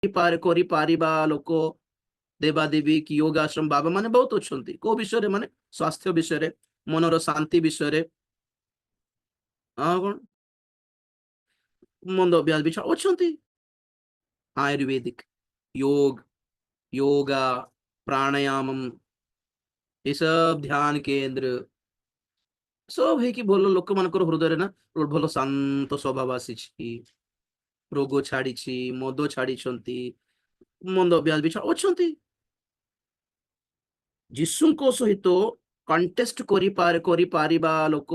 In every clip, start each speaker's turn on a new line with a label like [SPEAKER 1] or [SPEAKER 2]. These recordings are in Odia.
[SPEAKER 1] କରିପାରିବା ଲୋକ, ଦେବାଦେବୀ କି ଯୋଗାଶ୍ରମ ବାବା ମାନେ ବହୁତ ଅଛନ୍ତି। କୋଉ ବିଷୟରେ? ମାନେ ସ୍ୱାସ୍ଥ୍ୟ ବିଷୟରେ, ମନର ଶାନ୍ତି ବିଷୟରେ, ଆଉ କଣ ମନ୍ଦ ଅଭ୍ୟାସ ବିଷୟ ଅଛନ୍ତି। ଆୟୁର୍ବେଦିକ, योग, योगा, प्राणायाम, ଏ ସବୁ ଧ୍ୟାନ କେନ୍ଦ୍ର ସବୁ ହେଇକି ଭଲ ଲୋକମାନଙ୍କର ହୃଦୟରେ ନା ଭଲ ଶାନ୍ତ ସ୍ୱଭାବ ଆସିଛି, ରୋଗ ଛାଡିଛି, ମଦ ଛାଡିଛନ୍ତି, ମନ୍ଦ ଅଭ୍ୟାସ ବି ଅଛନ୍ତି। ଯୀଶୁଙ୍କ ସହିତ କଣ୍ଟେଷ୍ଟ କରିପାରିବା ଲୋକ,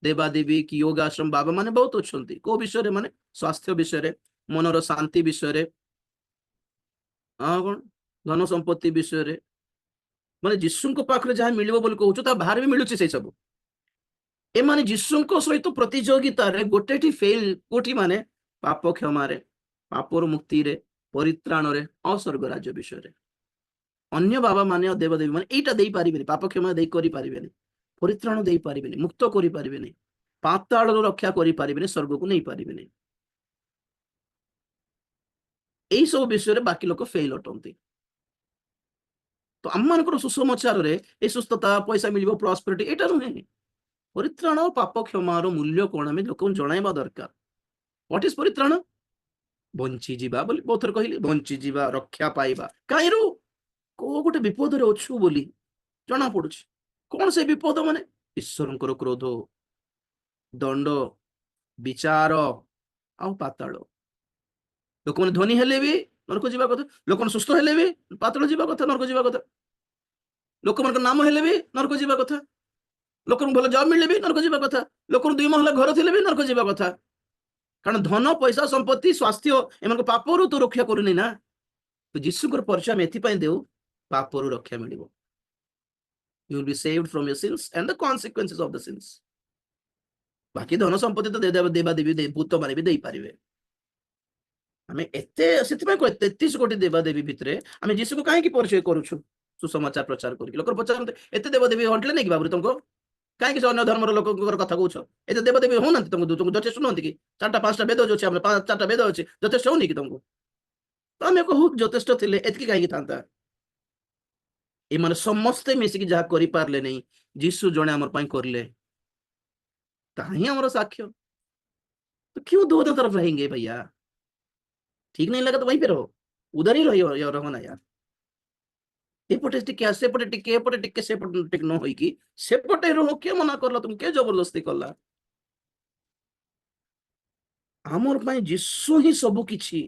[SPEAKER 1] ଦେବାଦେବୀ କି ଯୋଗାଶ୍ରମ ବାବା ମାନେ ବହୁତ ଅଛନ୍ତି। କୋଉ ବିଷୟରେ? ମାନେ ସ୍ୱାସ୍ଥ୍ୟ ବିଷୟରେ, ମନର ଶାନ୍ତି ବିଷୟରେ, ଆଉ କଣ ଧନ ସମ୍ପତ୍ତି ବିଷୟରେ। ମାନେ ଯୀଶୁଙ୍କ ପାଖରେ ଯାହା ମିଳିବ ବୋଲି କହୁଛୁ, ତା ବାହାରେ ବି ମିଳୁଛି ସେଇ ସବୁ। ଏମାନେ ଯୀଶୁଙ୍କ ସହିତ ପ୍ରତିଯୋଗିତାରେ ଗୋଟେଠି ଫେଲ। କୋଉଠି? ମାନେ ପାପ କ୍ଷମାରେ, ପାପର ମୁକ୍ତିରେ, ପରିତ୍ରାଣରେ ଆଉ ସ୍ୱର୍ଗ ରାଜ୍ୟ ବିଷୟରେ। ଅନ୍ୟ ବାବା ମାନେ ଆଉ ଦେବଦେବୀ ମାନେ ଏଇଟା ଦେଇପାରିବେନି। ପାପ କ୍ଷମା ଦେଇ କରିପାରିବେନି, ପରିତ୍ରାଣ ଦେଇପାରିବେନି, ମୁକ୍ତ କରିପାରିବେନି, ପାତାଳରୁ ରକ୍ଷା କରିପାରିବେନି, ସ୍ୱର୍ଗକୁ ନେଇପାରିବେନି। ଏଇ ସବୁ ବିଷୟରେ ବାକି ଲୋକ ଫେଲ ଅଟନ୍ତି। ତ ଆମମାନଙ୍କର ସୁସମାଚାରରେ ଏଇ ସୁସ୍ଥତା, ପଇସା ମିଳିବ, ପ୍ରସ୍ପରିଟି, ଏଇଟା ନୁହେଁ। ପରିତ୍ରାଣ, ପାପ କ୍ଷମାର ମୂଲ୍ୟ କଣ, ଆମେ ଲୋକଙ୍କୁ ଜଣାଇବା ଦରକାର। What is ପରିତ୍ରାଣ? ବଞ୍ଚିଯିବା ବୋଲି ବହୁତ ଥର କହିଲି। ବଞ୍ଚିଯିବା, ରକ୍ଷା ପାଇବା। କାହିଁରୁ? କୋଉ ଗୋଟେ ବିପଦରେ ଅଛୁ ବୋଲି ଜଣା ପଡୁଛି। କଣ ସେ ବିପଦ? ମାନେ ଈଶ୍ୱରଙ୍କର କ୍ରୋଧ, ଦଣ୍ଡ, ବିଚାର ଆଉ ପାତାଳ। ଲୋକମାନେ ଧନୀ ହେଲେ ବି ନରକ ଯିବା କଥା, ଲୋକମାନେ ସୁସ୍ଥ ହେଲେ ବି ପାତାଳ ଯିବା କଥା, ନରକ ଯିବା କଥା, ଲୋକମାନଙ୍କ ନାମ ହେଲେ ବି ନରକ ଯିବା କଥା, ଲୋକଙ୍କୁ ଭଲ ଜବ୍ ମିଳିଲେ ବି ନରକ ଯିବା କଥା, ଲୋକଙ୍କୁ ଦୁଇ ମହଲା ଘର ଥିଲେ ବି ନରକ ଯିବା କଥା। କାରଣ ଧନ, ପଇସା, ସମ୍ପତ୍ତି, ସ୍ୱାସ୍ଥ୍ୟ ଏମାନଙ୍କ ପାପରୁ ତ ରକ୍ଷା କରୁନି ନା। ତ ଯୀଶୁଙ୍କର ପରିଚୟ ଆମେ ଏଥିପାଇଁ ଦେଉ, ପାପରୁ ରକ୍ଷା ମିଳିବ। You will be saved from your sins and the consequences of the sins. ବାକି ଧନ ସମ୍ପତ୍ତି ତ ଦେବା ଦେବୀ, ଭୂତ ମାନେ ବି ଦେଇପାରିବେ। ଆମେ ଏତେ ସେଥିପାଇଁ କହେ, 33 କୋଟି ଦେବାଦେବୀ ଭିତରେ ଆମେ ଯୀଶୁକୁ କାହିଁକି ପରିଚୟ କରୁଛୁ? ସୁସମାଚାର ପ୍ରଚାର କରିକି ଲୋକ ପଚାରନ୍ତି, ଏତେ ଦେବାଦେବୀ ହଣ୍ଟିଲେ ନାଇଁ କି ବାବୁରେ ତମକୁ? କାହିଁକି ସେ ଅନ୍ୟ ଧର୍ମର ଲୋକଙ୍କର କଥା କହୁଛ? ଏତେ ଦେବାଦେବୀ ହଉନାହାନ୍ତି ତମକୁ? ତୁମକୁ ଯଥେଷ୍ଟ ନୁହନ୍ତି କି? ଚାରିଟା ପାଞ୍ଚଟା ବେଦ ଅଛି ଆମର, ଚାରିଟା ବେଦ ଅଛି, ଯଥେଷ୍ଟ ହଉନି କି ତମକୁ? ତ ଆମେ କହୁ, ଯଥେଷ୍ଟ ଥିଲେ ଏତିକି କାହିଁକି ଥାନ୍ତା? ଏମାନେ ସମସ୍ତେ ମିଶିକି ଯାହା କରିପାରିଲେ ନାହିଁ, ଯୀଶୁ ଜଣେ ଆମର ପାଇଁ କରିଲେ। ତାହା ହିଁ ଆମର ସାକ୍ଷ୍ୟ। तो क्यों दोनों तरफ रहेंगे भैया? ठीक नहीं लगा तो वहीं पे रहो, उधर ही रहो, रहो ना यार। ଏପଟେ ଟିକେ, ସେପଟେ ଟିକେ, ଏପଟେ ଟିକେ, ସେପଟେ ଟିକେ ନ ହୋଇକି ସେପଟେ ରୁହ। କିଏ ମନା କଲା ତୁମକୁ? କିଏ ଜବରଦସ୍ତି କଲା? ଆମର ପାଇଁ ଯୀଶୁ ହିଁ ସବୁ କିଛି।